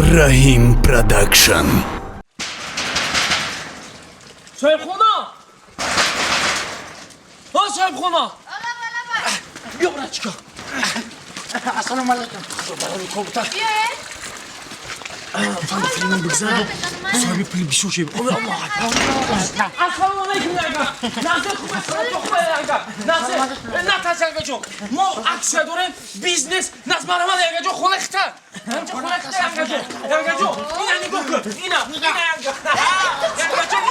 Раҳим Продакшн. Соҳибхона! О, соҳибхона! Биё, братчика. Ассалому алайкум. Барои компютер. Биёед. Фанди филмон бигзарам. Соҳиби пули бисёр шеб. Аллоҳ акбар. Ассалому алайкум, янга. Назар хуб, салом хуб, янга. Назар, натарс, янга ҷон. Мо аксия дорем, бизнес, наз марамад, янга ҷон, хона хита. Ҳамча хона хита, янга ҷон. Янга ҷон, ина нигоҳ кун. Ина, ина янга. Янга ҷон,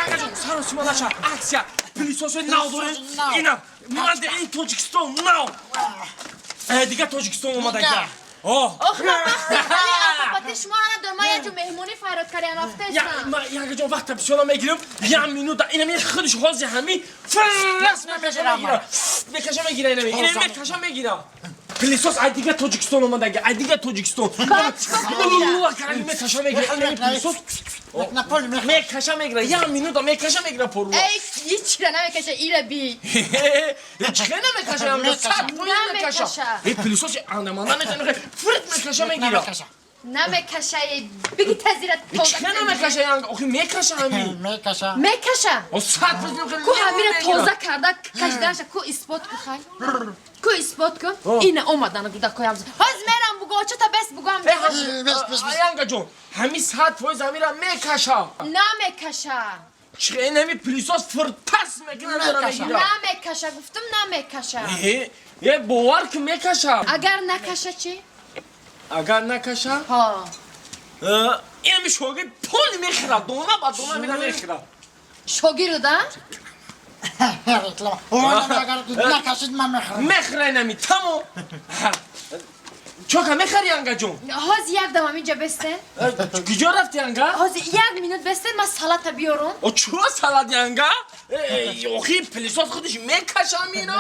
янга ҷон, сару сима наша. Аксия, пылесос ои нав дорем. Ина, ман ин Тоҷикистон нав. Дига Тоҷикистон омадага. О. Ох, ман вақти хали алфапати шуморо надорам. Ман як ҷо меҳмонӣ фарёд кардиам, рафтаистам. Янга ҷон, вақта бисёра мегирам. Як минута. Ина ми худиш ҳози ҳами фрас мекаша мегира. Мекаша мегира ина ми. Ина мекаша мегира. Пылесос ай дига Тоҷикистон омадаги. Ай дига Тоҷикистон. Баъд чикор кунам? Мекаша мегира. Ина ми пылесос На пол мехӯрам. Мекаша мегира. Як минута мекаша мегира пору. Эй, ҳичира намекаша, ира би. Чӣ намекаша? Янга 100% мекаша. Намекаша. Э, пылесос андаманда мекаша. Фрт мекаша мегира. Намекаша, биги тазира. Чӣ намекаша, янга? Охи мекаша ҳами. Мекаша. Мекаша. О, 100% мекаша. Ку ҳамира тоза карда кашиданаша ку исбот ку, хай. Ку исбот ку. Ина омадана гудакоям. Ҳоз мерам буго, чата бес бугоам. Бес, бес, бес. Янга ҷон, ҳами 100% ҳамира мекаша. Намекаша. Чӣ ин ҳами пылесос фиртас мекунад, дора мегира. Намекаша, гуфтум, намекаша. Е, бовар ки мекаша. Агар накаша чӣ? Агар накаша? Ҳо. Ин ҳами шогирд пул мехӯрад, дона ба дона мера мехӯрад. Шогирда? Реклама. Агар накашид, ман мехӯрам. Мехӯра инами, тамом. Чока мехари, янга ҷон? Ҳоз як дам ҳаминҷа бестен. Куҷо рафти, янга? Ҳоз як минут бестен, ман салата биёрам. О, чуро салат, янга? Охи пылесос худиш мекаша мира.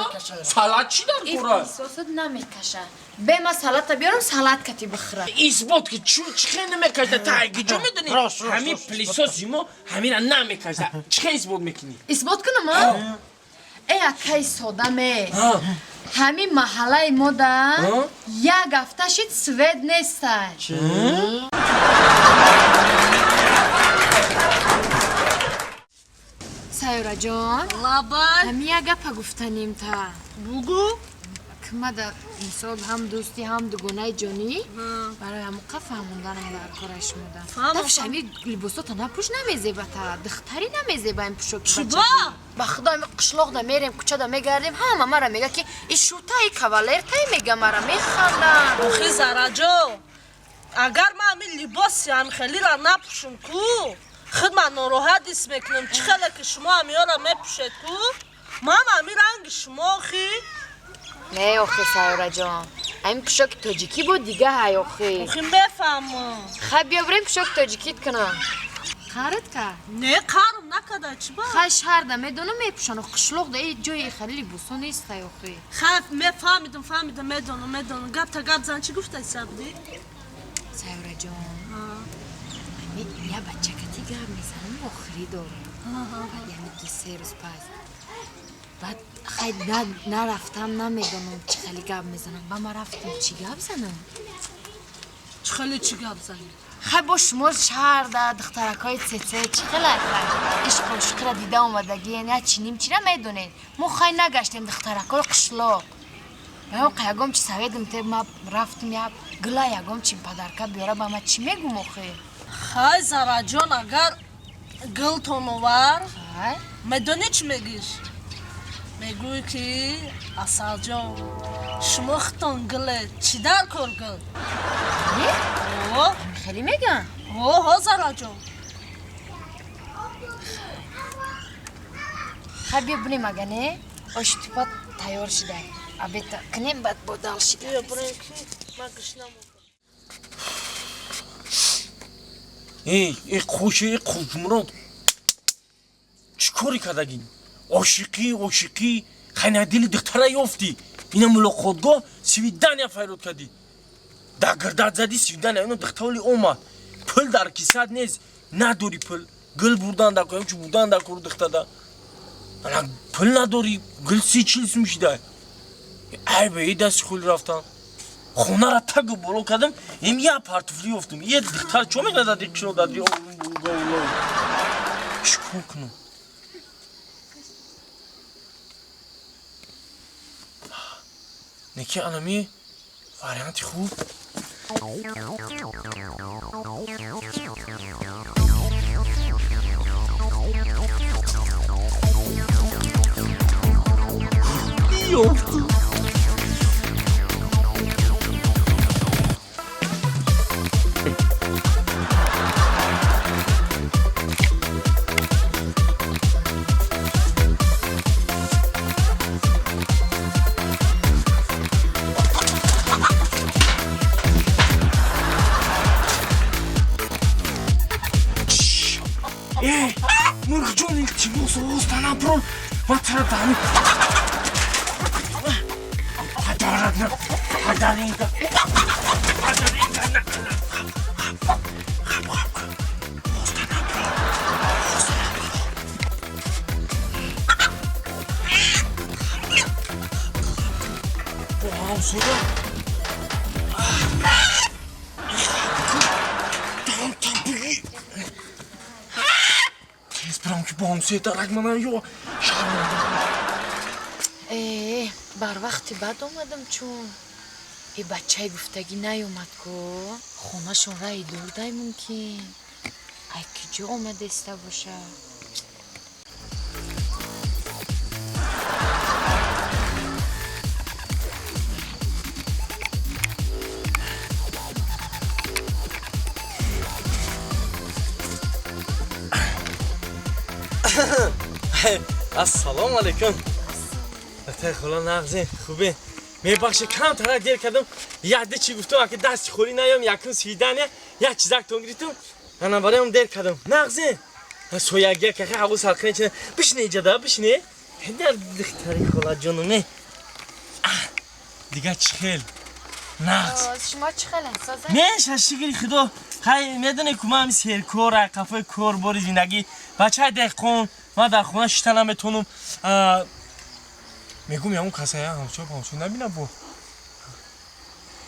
Салат чӣ дар Ин кора? пылесос от намекаша. Бе, ман салата биёрам, салат кати бихӯра. Исбот ки, чӣ хел намекаша? Та куҷо медонӣ? Рост, рост. Ҳамин пылесос и мо ҳамира намекаша. Чӣ хел исбот мекунӣ? Исбот кунам, а? Э, акаи содаме, ҳамин маҳаллаи мода як ҳафта шид свет нестай. Сайёраҷон. Лабай. Ҳамин як гапа гуфтанем та. Бугӯ. Кимада мисол ҳам дӯстӣ, ҳам дугонаи ҷонӣ, барои ҳамоқа фаҳмонданам дар кораи шумода. Фаҳмам. Дафш ҳами либосота напӯш, намезебата, духтарӣ намезеба ин пӯшоки. Чуба? Ба худо, ҳами қишлоқда мерем, кӯчада мегардем, ҳама мара мега ки и шутаи кавалертай, мега, мара механданд. Охи, Зараҷо, агар ман ҳамин либоси ҳамхелира напӯшум ку, худ ман нороҳат ҳис мекунам. Чӣ хеле ки шумо ҳамиёра мепӯшед ку, ман ҳамин ранги шумо охи. Не, охи, Сайёраҷон, ҳамин пӯшоки тоҷикӣ буд дига, ҳай, охи. Охи, мефаҳмам. Хай, биё бирем, пӯшоки тоҷикит кунам. Қарит кард? Не, қарм накарда, чӣ ба? Хай, шаҳрда медонам мепӯшанд, қишлоқда э ҷои хеле либосо нестай, охи. Хай, мефаҳмидам, фаҳмидам, медонам, медонам. Гапта гап зан, чӣ гуфтай сабдӣ? Сайёраҷон, ҳамин я бачакати гап мезанам, охирӣ дорем, баъд яъне 2-3 рӯз пас, баъд хай нарафтам, намедонам чӣ хеле гап мезанам, ба ман рафтам, чӣ гап занам? Чӣ хеле чӣ гап занӣ? Хай, бо шумо шаҳрда духтаракҳои цеце чӣ хеле хай ишқу ишқира дида омадагӣ, я чи ним чира медонед. Мо хай нагаштем духтаракҳои қишлоқ. Баён қа ягом чи саветам те, ма рафтам, я гула, ягом чи подарка биёра, ба ма чӣ мегум, охи? Хай, Зараҷон, агар гултон овар, Хай. медонӣ чӣ мегиш? Мегӯӣ ки асалҷон, шумо худтон гуле, чӣ дар кор гул? Е? О. Хеле меган? О, ҳо, Зараҷон. Хай, биё бинем, ага не, оштупа тайёр шуда, обед кунем, баъд бо дал шида. Биё бирем, ки ман гушна мондам. Эй, эй, хуши, эй, Хушмурод, чӣ коре кардагӣ? Ошиқӣ, ошиқӣ, хайна дили духтара ёфтӣ, ина мулоқотгоҳ свидания файрод кардӣ, дагирдат задӣ, свидания, ино духтаоли омад, пул дар кисат нест, надорӣ пул, гул бурдан дар кор, чӣ бурдан дар кор духтада, ана пул надорӣ, гул 30-40 сум шида, ай ба и дасти хули рафтан. Хонара тагу боло кардам, им я партуфлӣ ёфтум. Е духтар чо мекунад дар қишлоқ, дар чӣ кор кунам? Неки анами варианти хуб. Ёфтум. Мурғҷон, илтимос, овозта наброн. Ма тара дами падарат падаринга падаринга. Хаб, хаб, хаб, овозта наброн, овозта наброн. Бо ҳамсоя там буги. Тез бирам, ки бо ҳамсоя дарак мана ё шарманда. Э, барвақти бад омадам, чун и бачаи гуфтагӣ наёмад ку. Хонашон раи дурдай, мумкин ай ки ҷо омадеста боша. Ассалому алайкум, атай хола, нағзе, хубе? Мебахшед, камтара дер кардам. Якде чӣ гуфтам, аки дасти холӣ наём, якум свидания, як чизактон гирифтам, ана бароям дер кардам. Нағзе, соягия кахе, ҳаво салқине чина. Бишне, иҷада бишне, дар духтари холаҷонуме. Дига чӣ хел, нағз? Шумо чӣ хелен, соза? Не, шашигири худо. Хай, медонӣ ку, ман серкора, қафои кор, бори зиндагӣ, бачаи деҳқон, ман дар хона шита наметонам. Мегум, ягон касая ҳамсоя ҳамсоя набина бо.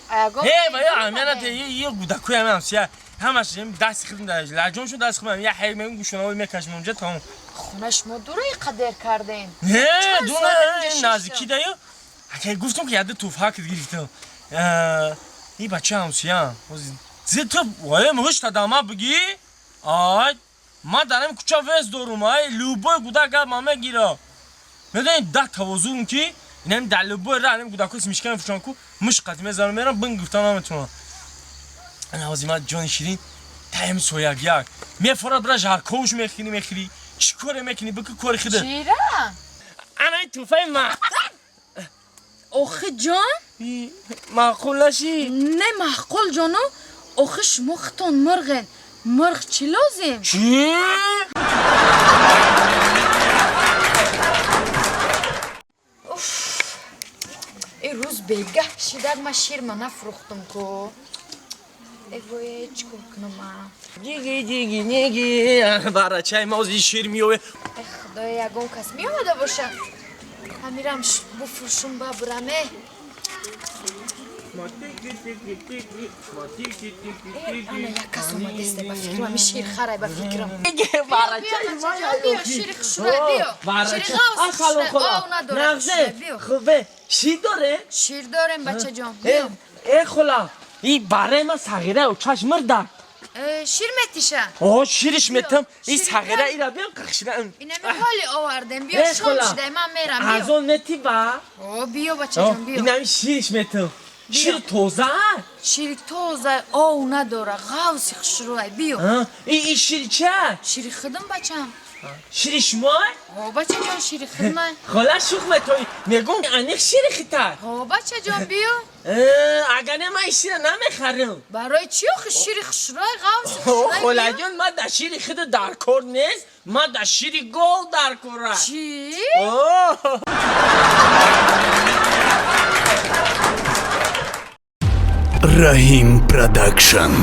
Э, ва ё амиянат ё гудакои ами ҳамсоя ҳамаш дасти худм лаҷон шуд, дасти худм я ҳай мегум, гӯшонаҳо мекашем онҷа, тамом. Хона шумо дура, қадер кардем. Не, дура, наздикӣ даю. Ака, гуфтам, ки яда туфак гирифтам. И бача ҳамсоя зе ту ваем ҳушта дама бигӣ. Ай, ман дар ҳамин кӯча вес дорум, ай любой гудак гап ма мегира. Медонӣ, да тавозун ки инам дар любой ра ҳамин гудакҳои смешка мефурӯшанд ку, муш қати мезанам, мерам, бин гуфтам наметавонам. Ана ҳози ман, ҷони ширин, таем сояк як мефорад, бира жарковуш мехӯрӣ, мехӯрӣ, чӣ коре мекунӣ, бикӣ кори худа. Чира? Ана ин тӯҳфаи ман. Охи ҷон. Маъқул нашӣ? Не, маъқул, ҷону. Охи, шумо хитон мурғен, мурғ чӣ лозим? Чӣ? Э, рӯз бегаҳ шидак, ма ширма нафурӯхтум ку. Э вое, чӣ кор кунам ма? Диги, диги, ниги, барачаи ма ози шир меове. Э, худоё, ягон кас меомада боша, ҳамирам буфурӯшум, бабураме. Ана як кас омадеста, ба фикрам ами ширхарай, ба фикрам. Биё, шири хушрӯй, биё, шири ғавс хушрӯй, ов надорад, биё. Хубе, шир доре? Шир дорем, бачаҷон, биё. Э, хола, и бараи ман сағира, чашм мирда. Шир метиша? О, шириш метам. И сағира ира биё, қахшира. Инами ҳоли овардем, биё, шом шидай, ман мерам, биё. Аз он мети ба? О, биё, бачаҷон, биё. Инами шириш метам. Шири тоза? Шири тоза, ов надора, ғавси хушрӯй, биё. И шири ча? Шири худам, бачам. Шири шумо? О, бачаҷон, шири худма. Хола, шух метои, мегум, аниқ шири хита. О, бачаҷон, биё. Агар не, ман шира намехарам. Барои чӣ охи, шири хушрӯй, ғавси хушрӯй. Холаҷон, ман дар шири худ дар кор нест, ман дар шири гов дар кора. Чӣ? Раҳим Продакшн.